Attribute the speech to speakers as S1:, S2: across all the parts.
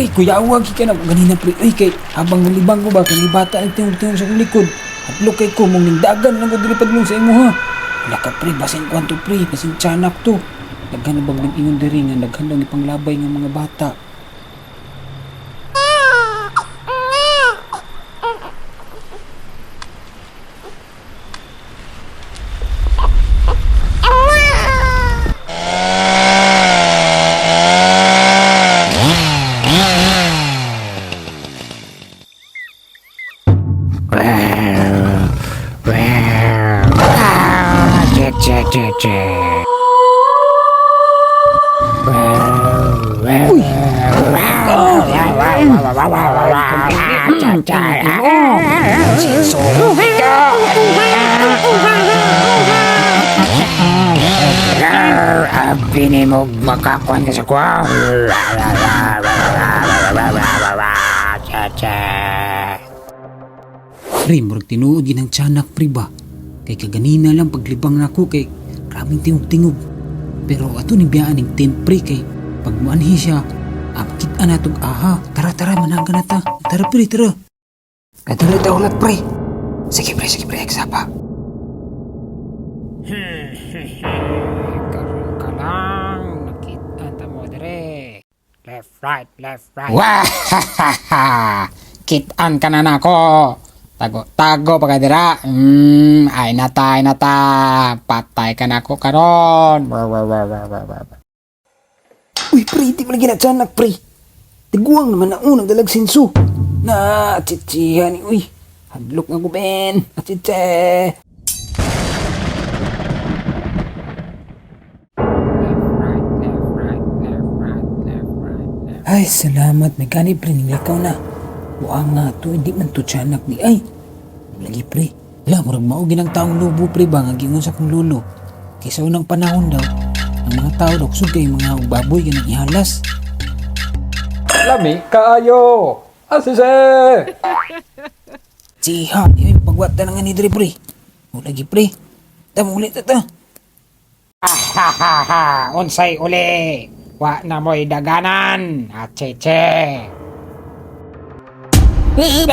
S1: Pre, kuyawa gi ka na ganina, pre. Uy, kay habang nalibang ko ba kay may bata nagtingog-tingog sa akong likod. Hadlok kay ko mong ningdagan lang ko diri padulong sa imo ha. Wala ka, pre, basin kwanto, pre, basin tiyanak to. Daghan na bag nag-ingon diri nga daghan daw ni panglabay nga mga bata.
S2: Che, che, che, che.
S1: Uy!
S2: Abi mo makakuan ka sa kwa. Che, che.
S1: Pre, murag tinuod ginang tiyanak, pre ba? Kay kaganina lang paglibang nako kay grabing tingog-tingog. Pero ato ni biyaan ning tent, pre, kay pag muanhi siya, makita na tog aha. Tara, tara, managa na ta. Tara, pre, tara. Kadali ta ulat, pre. Sige, pre, sige, pre, pa.
S2: Karon ka lang, nakita ta mo dire. Left, right, left, right. Wah! Kitaan ka na nako. Tago-tago pa ka dira. Ay na ta, ay na ta. Patay ka na ako karon. Wah, wah, wah, wah, wah, wah.
S1: Uy, pre, di mo lagi na tiyanak, pre. Tiguang naman na unang dalag sinso. Na, chichihan ni, uy. Hadlok nga ko, Ben. Achiche.
S2: Left, right, left, right, left, right, left, right, left.
S1: Ay, salamat. May gani, pre, ninglakaw na. Buang nga to, hindi man to tiyanak di ay. Lagi, pre. Wala, murag mao ginang taong lubo, pre, ba nga giingon sa akong lolo. Kaysa unang panahon daw, ang mga tao daw kusog kay mga baboy ganang ihalas.
S3: Lami kaayo. Asise!
S1: Siha, di ay pagwata na nga ni dre, pre. O lagi, pre. Tama ulit ta ta.
S2: Ha ha ha, unsay uli. Wa na mo'y daganan. Acheche. Dagan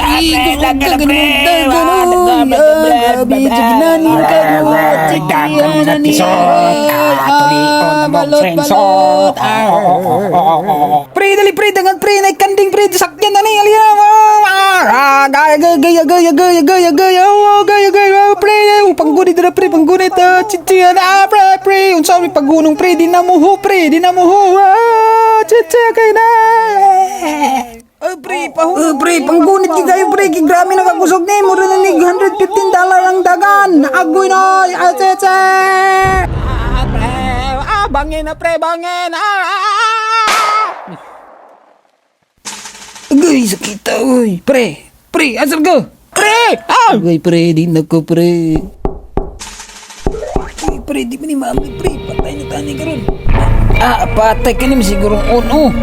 S2: na tisot. Tulion na mong sensot.
S1: Pre, dali, pre, dangan, pre, na kanding, pre, sakyan na ni, alina, ah, gaya, gaya, gaya, gaya, gaya, gaya, gaya, oh, gaya, gaya, pre, panggunit na, pre, panggunit, chichian, pre, pre, unsa may paggunong, pre, di na mo ho, pre, di na mo ho, chichi, kay na. Oh, pre, oh, pre, panggunit ki kayo, pre, ki grabe na kakusog ni, mura na ni $115 ang dagan, agoy na, chichi.
S2: Pre, bangin na pre, bangin.
S1: Agay, sakita, uy. Pre, pre, asal ka? Pre! Ah! Agay, pre, di na ko, pre. Uy, pre, di ba ni mami, pre? Patay na tani karon. Patay ka ni sigurong on, oh.